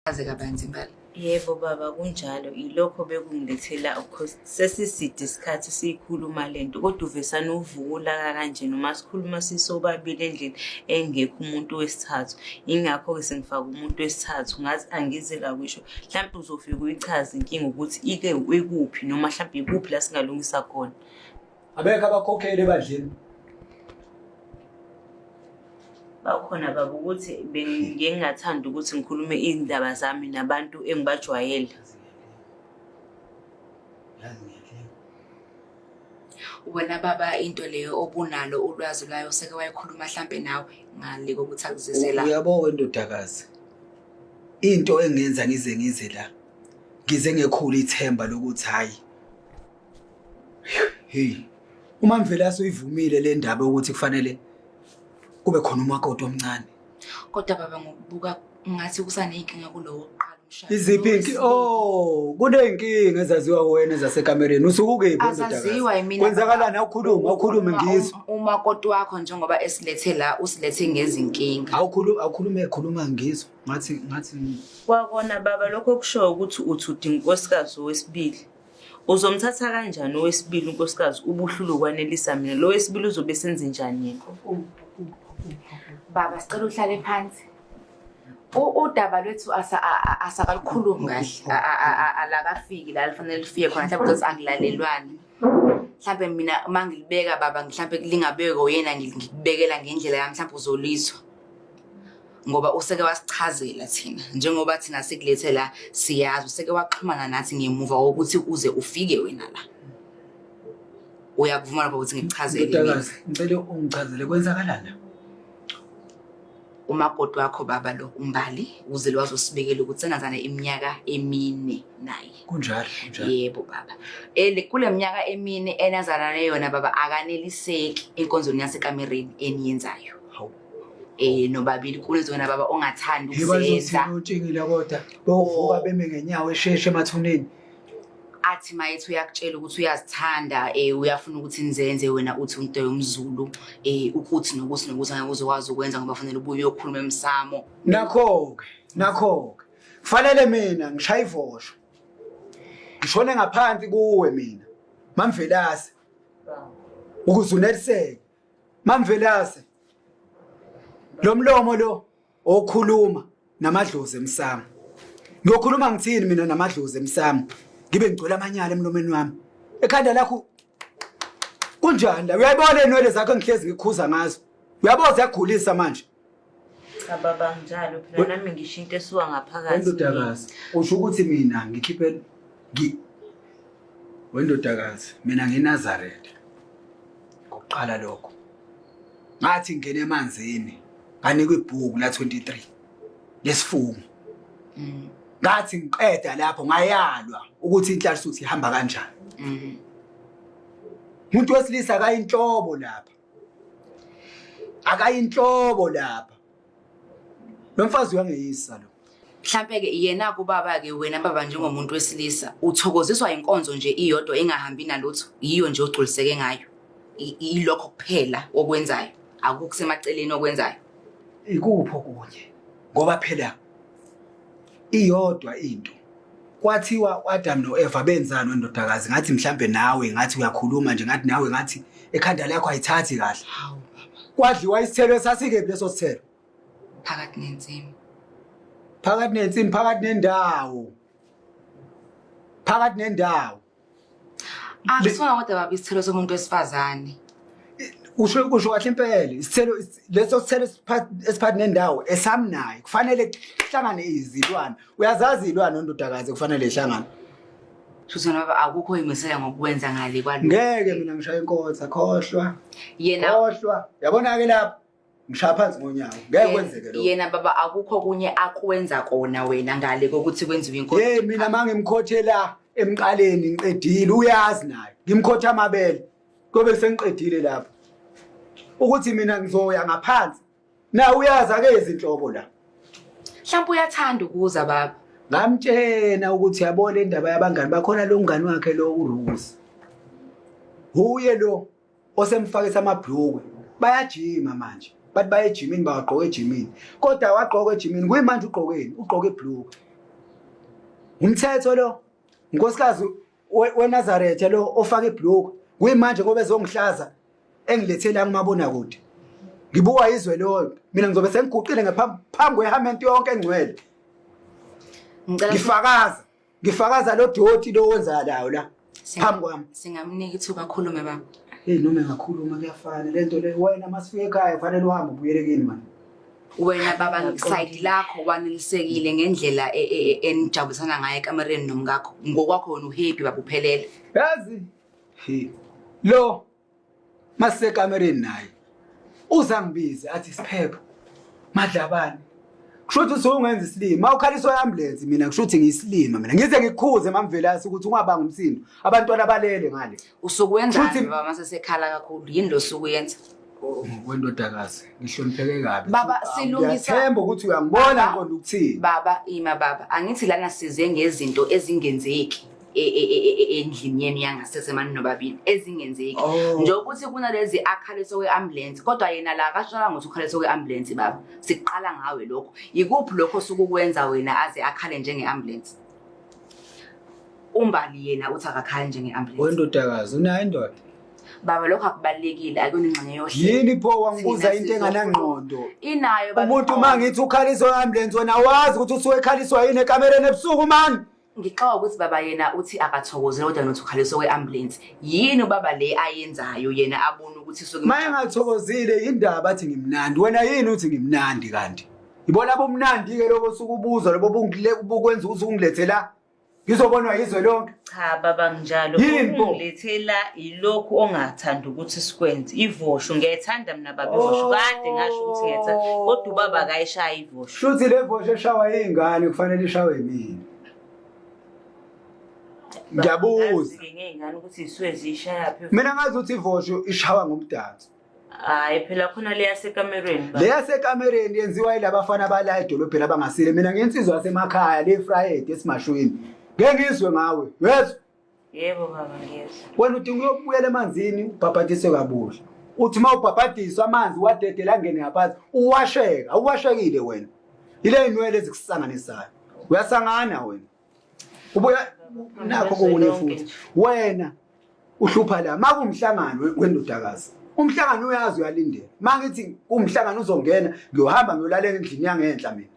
Aze kabanzi Mbali. Yebo baba kunjalo ilokho bekungilethela cause sesiside isikhathi siyikhuluma lento kodwa uvesane uvuka ulaka kanje noma sikhuluma sisobabili endlini engekho umuntu wesithathu ingakho-ke sengifaka umuntu wesithathu ngathi angize la kusho mhlawumpe uzofika uyichaze inkinga ukuthi ike ikuphi noma mhlawumpe ikuphi la singalungisa khona. Abekho abakhokheli ebandleni. Bakhona baba ukuthi bengingathanda ukuthi ngikhulume iy'ndaba zami nabantu engibajwayele. Wena baba into leyo obunalo ulwazi lwayo seke wayikhuluma hlampe nawe ngale kokuthi akuzise la. Uyabo wendodakazi. Into engenza ngize ngize la. Ngize ngekhulu ithemba lokuthi hayi Hey. Uma Mvelase uyivumile le ndaba ukuthi kufanele kube khona umakoti omncane. Kodwa baba ngokubuka ngathi kusaneyinkinga kulowo wokuqala umshado. Iziphi inki? Oh, kuneyinkinga ezaziwa wena ezasekamereni. Usuke ukephi ndodakazi? Azaziwa yimina. Kwenzakalani awukhuluma, awukhulume ngizwe. Umakoti wakho njengoba esilethe la usilethe ngezinkinga. Awukhuluma, awukhulume khuluma ngizwe. Ngathi ngathi Kwakona baba lokho okushoyo ukuthi uthi udinga unkosikazi wesibili. Uzomthatha kanjani owesibili unkosikazi ubuhlula ukwanelisa mina? Lo wesibili uzobe senze njani yena? Baba sicela uhlale phansi. Udaba lwethu asakalukhulumi kahle. Alakafiki la lifanele lifike khona mhlawumbe ukuthi akulalelwani. Mhlawumbe mina uma ngilibeka baba mhlawumbe lingabekwa uyena ngikubekela ngendlela yami mhlawumbe uzolizwa. Ngoba useke wasichazela thina njengoba thina sikulethe la siyazi useke waxhumana nathi ngemuva kokuthi uze ufike wena la. Uyakuvuma lapho ukuthi ngikuchazele mina. Ndodakazi, ngicela ungichazele kwenzakalani la? Umakoti wakho baba lo uMbali uze wazosibekela ukuthi senazane iminyaka emine naye. Kunjalo, kunjalo. Yebo baba. Ele kule minyaka emine enazana yona baba akaneliseki enkonzweni yasekamereni eniyenzayo. Hawu. Nobabili kulezo wena baba ongathandi Hey bazothini ukuzenza. otshingile kodwa bovuka beme ngenyawo esheshe emathuneni. Athi mayethi uyakutshela ukuthi uyazithanda uyafuna ukuthi nizenze wena uthi unto yomZulu ukuthi nokuthi nokuthi angeke uzokwazi ukwenza ngoba fanele ubuye uyokhuluma emsamo. Nakho-ke, nakho-ke. Kufanele mina ngishaye ivosho. Ngishone ngaphansi kuwe mina. Mamvelase. Ukuze uneliseke. Mamvelase. Lo mlomo lo okhuluma namadlozi emsamo. Ngiyokhuluma ngithini mina namadlozi emsamo? Ngibe ngigcwele amanyala emlomeni wami. Ekhanda lakho kunjani la? Uyayibona inwele zakho engihlezi ngikhuza ngazo. Uyabo ziyagulisa manje. Cha baba njalo phela nami ngisho into esuka ngaphakathi. Wendodakazi, usho ukuthi mina ngikhiphe ngi Wendodakazi, mina ngiNazaretha. Ngokuqala lokho. Ngathi ngingena emanzini, nganikwa ibhuku la 23 lesifungo. Ngathi ngiqeda lapho ngayalwa ukuthi inhlalisuthi ihamba kanjani. Umuntu wesilisa akayinhlobo lapha. Akayinhlobo lapha. Lo mfazi uyangeyisa lo. Mhlampe ke yena kubaba ke wena baba njengomuntu wesilisa uthokoziswa inkonzo nje iyodwa engahambi nalutho yiyo nje ogculiseke ngayo. Ilokho kuphela okwenzayo akukho kusemaceleni okwenzayo. Ikuphi okunye? Ngoba phela iyodwa into. Kwathiwa uAdam noEva benzani wendodakazi ngathi mhlambe nawe ngathi uyakhuluma nje ngathi nawe ngathi ekhanda lakho ayithathi kahle. Hawu baba. Kwadliwa isithelo esasikephi leso sithelo? Phakathi nensimu. Phakathi nensimu, phakathi nendawo. Phakathi nendawo. Akusona kodwa baba isithelo somuntu wesifazane. Usho usho kahle impela isithelo leso sithelo esiphathi nendawo esami naye kufanele kuhlangane izilwane. Uyazazi izilwane ndodakazi kufanele ihlangane. Shuthi baba akukho imisela ngokwenza ngale kwalokho. Ngeke mina ngishaye inkotha khohlwa. Yena Khohlwa. Yabona ke lapha ngishaya phansi ngonyawo. Ngeke kwenzeke lokho. Yena baba akukho kunye akwenza kona wena ngale kokuthi kwenziwe inkonzo. Hey mina mangimkhothela emqaleni ngiqedile uyazi naye. Ngimkhotha amabele. Kobe sengiqedile lapho. Ukuthi mina ngizoya ngaphansi. Na uyazi akezi inhlobo la. Mhlawumbe uyathanda ukuza baba. Ngamtshena ukuthi yabo le ndaba yabangani bakhona lo mngani wakhe lo uRose. Huye lo osemfakisa amabhlukwe. Bayajima manje. Bathi baye ejimini bawagqoka ejimini. Kodwa wagqoka ejimini kuyimanje ugqokeni? Ugqoke ibhlukwe. Umthetho lo unkosikazi weNazaretha lo ofaka ibhluku kuyimanje ngoba ezongihlaza engilethela kumabonakude. Ngibuka izwe lonke. Mina ngizobe sengiguqile ngaphambi phambi kwehamente yonke engcwele. Ngicela Ngifakaza, ngifakaza lo doti lo wenzakalayo la phambi kwami. Singamnika ithuba akhulume baba. Hey noma engakhuluma kuyafana lento le wena masifika ekhaya kufanele uhambe ubuyele kini mani. Wena baba side lakho wanelisekile ngendlela enijabulisana ngayo ekamereni nomkakho. Ngokwakho wena uhappy baba uphelele. Yazi he lo masisekamereni naye uzangibize athi siphepho madlabane kusho ukuthi usungenza isilima ukhaliswa i-ambulance mina kusho ukuthi ngiyisilima mina ngize ngikukhuze mamvelasi ukuthi ungabanga umsindo abantwana balele ngale Usukwenzani baba mase sekhala kakhulu yini lo suku yenza? Oh, wendodakazi ngihlonipheke kabi Baba, silungisa- ngiyathemba ukuthi uyangibona Baba. ngiqonda ukuthini Baba ima baba angithi lana size ngezinto ezingenzeki endlini yenu yangasese mani nobabili ezingenzeki. Oh. Njengokuthi kunalezi akhaliswa kwe-ambulance kodwa yena la akasholanga ukuthi ukhaliswa kwe-ambulance baba. Siqala ngawe lokho. Yikuphi lokho osuke ukwenza wena aze akhale njenge-ambulance? Umbali yena uthi akakhali njenge-ambulance. Wendodakazi unayo indoda Baba lokho akubalulekile akuyona ingxenye yohlelo. Yini pho wangibuza Thina into enganangqondo. Inayo baba. Umuntu uma ngithi ukhaliswa i-ambulance wena wazi ukuthi usuke ekhaliswa yini ekamereni ebusuku mani. Ngixoxa ukuthi baba yena uthi akathokozile kodwa nothi ukhaliswa kwe-ambulance. Yini ubaba le ayenzayo yena abona ukuthi isuke Uma engathokozile yindaba athi ngimnandi wena yini uthi ngimnandi kanti. Ibona bumnandi-ke lobo osuke ubuzwa lobo bukwenza ukuthi ungilethe la. Ngizobonwa yizwe lonke. Cha baba nginjalo. Yini pho? Ungilethela ilokhu ongathandi ukuthi sikwenze. Ivosho ngiyayithanda mina baba ivosho. Kade ngasho ukuthi ngiyayithanda. Kodwa ubaba akayishayi ivosho. Shuthi le vosho eshawa iy'ngane kufanele ishawe mina. Ngiyabuza. Ngazi-ke ngey'ngane ukuthi zisuke ziyishayaphi. Mina ngazi ukuthi ivosho ishawa ngomdanso. Hayi phela khona le yasekamerweni baba. Le yasekamereni yenziwa yilabafana bala edolobheni abangasile. Mina nginsizwa yasemakhaya le Friday esimashweni. Ngeke ngizwe ngawe. Yezwa? Yebo baba ngiyezwa. Wena udinga uyobuyela emanzini ubhabhadiswe kabusha. Uthi uma ubhabhadiswa amanzi wadedela angene ngaphansi uwasheka, awuwashekile wena. Ile inwele ezikusanganisayo. Uyasangana wena. Ubuya nakho kokunye futhi. Wena uhlupha la makuwumhlangano wendodakazi. Umhlangano uyazi uyalindela. Mangithi umhlangano uzongena ngiyohamba ngiyolalela endlini yangenhla mina.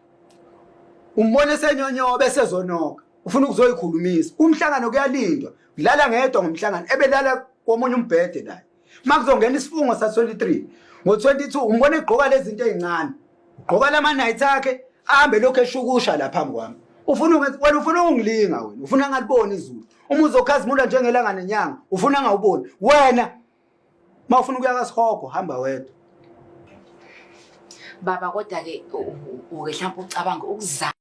Umbone senyonyobe esezonoka. Ufuna ukuzoyikhulumisa. Umhlangano kuyalindwa. Ngilala ngedwa ngomhlangano ebelala komunye umbhede naye. Makuzongena isifungo sa-23 ngo-22 umbona egqoka lezi zinto ey'ncane. Ugqoka lama night akhe ahambe lokhu eshukusha la phambi kwami. Ufuna wena ufuna ukungilinga wena. Ufuna ngaliboni izulu. Uma uzokhazimula njengelanga nenyanga ufuna ngawuboni. Wena uma ufuna ukuya kaSihogo hamba wedwa. Baba kodwa ke uke mhlawumbe ucabanga ukuzama